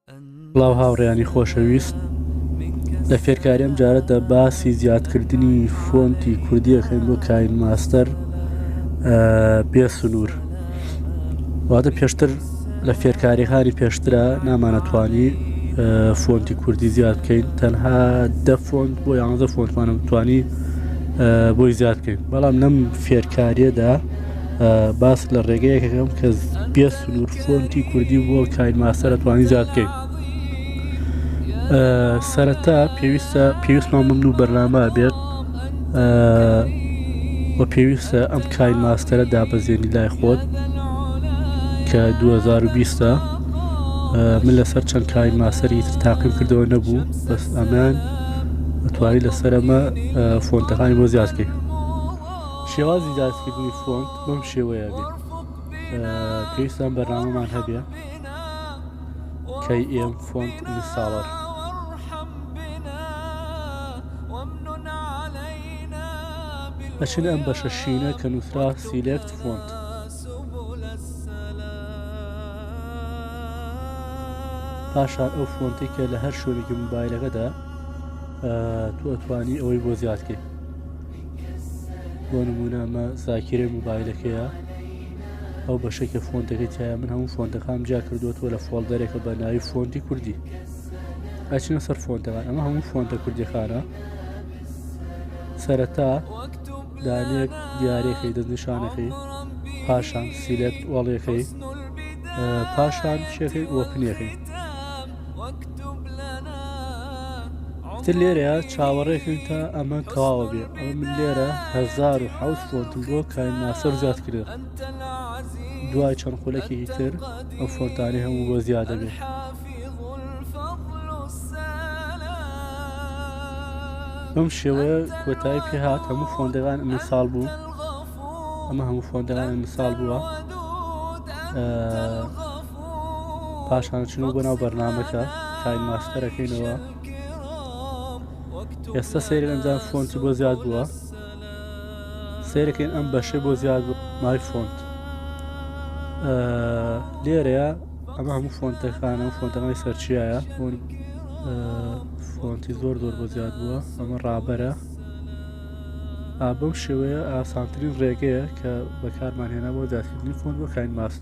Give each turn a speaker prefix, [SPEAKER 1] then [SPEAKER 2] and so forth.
[SPEAKER 1] سڵاو هاوڕێیانی خۆشەویست لە فێرکاری ئەم جارەدا باسی زیادکردنی فۆنتی کوردی ئەکەین بۆ KineMaster بێ سنوور واتە پێشتر لە فێرکاریەکانی پێشترا نامانەتوانی فۆنتی کوردی زیاد بکەین تەنها دە فۆنت بۆ یانزە فۆنتمانم توانی بۆی زیاد بکەین بەڵام لەم فێرکاریەدا باس لە ڕێگەیەکەکەم کە بێ سنوور فۆنتی کوردی بۆ KineMaster ئەتوانی زیاد بکەین سەرەتا پێویستە پێویستمان بەم دوو بەرنامە بێت و پێویستە ئەم KineMaster ە دابەزێنی لای خۆت کە 2020 من لەسەر چەند KineMaster ی تر تاقیم کردەوە نەبوو بەس ئەمان ئەتوانی لەسەر ئەمە فۆنتەکانی بۆ زیاد بکەیت شێوازی زیادکردنی فۆنت بەم شێوەیە بێت پێویستان بەرنامەمان هەبێ KM Font Installer. ئەچن ئەم بەشە شینە کە نووسرا Select Font. پاشان ئەو فۆنتەی کە لە هەر شوێنێکی مۆبایلەکەدا تۆ ئەتوانی ئەوەی بۆ زیادکەی بۆ نمونە ئەمە زاکیرەی مۆبایلەکەیە ئەو بەشەی کە فۆنتەکەی تایە من هەموو فۆنتەکانم جیا کردووەتەوە لە folder ێکە بە ناوی فۆنتی کوردی ئەچینە سەر فۆنتەکان ئەمە هەموو فۆنتە کوردیەکانە سەرەتا دانێک دیارێکەی دەستنیشانەکەی پاشان select all ێکەی پاشان چێکەی open ێکەی تر لێرەیە چاوەڕێکن تا ئەمە تەواوە بێ ئەمە من لێرە 1007 فۆنتم بۆ KineMaster زیاد کرد دوای چەند خولەکێکی تر ئەو فۆنتانەی هەموو بۆ زیاد دەبێت. بەم شێوەیە کۆتایی پێهات هەموو فۆنتەکان install بوو ئەمە هەموو فۆنتەکان install بووە پاشان چنەوە بۆ ناو بەرنامەکە KineMaster ەکەینەوە ئێستا سەیری ئەنجام فۆنتی بۆ زیاد بووە سەیرەکەین ئەم بەشەی بۆ زیاد بوو my font لێرەیە ئەمە هەموو فۆنتەکانە و فۆنتەکانی سەرچیایە فۆنتی زۆر زۆر بۆ زیاد بووە ئەمە ڕابەرە بەم شێوەیە ئاسانترین ڕێگەیە کە بەکارمان هێنا بۆ زیادکردنی فۆنت بۆ KineMaster.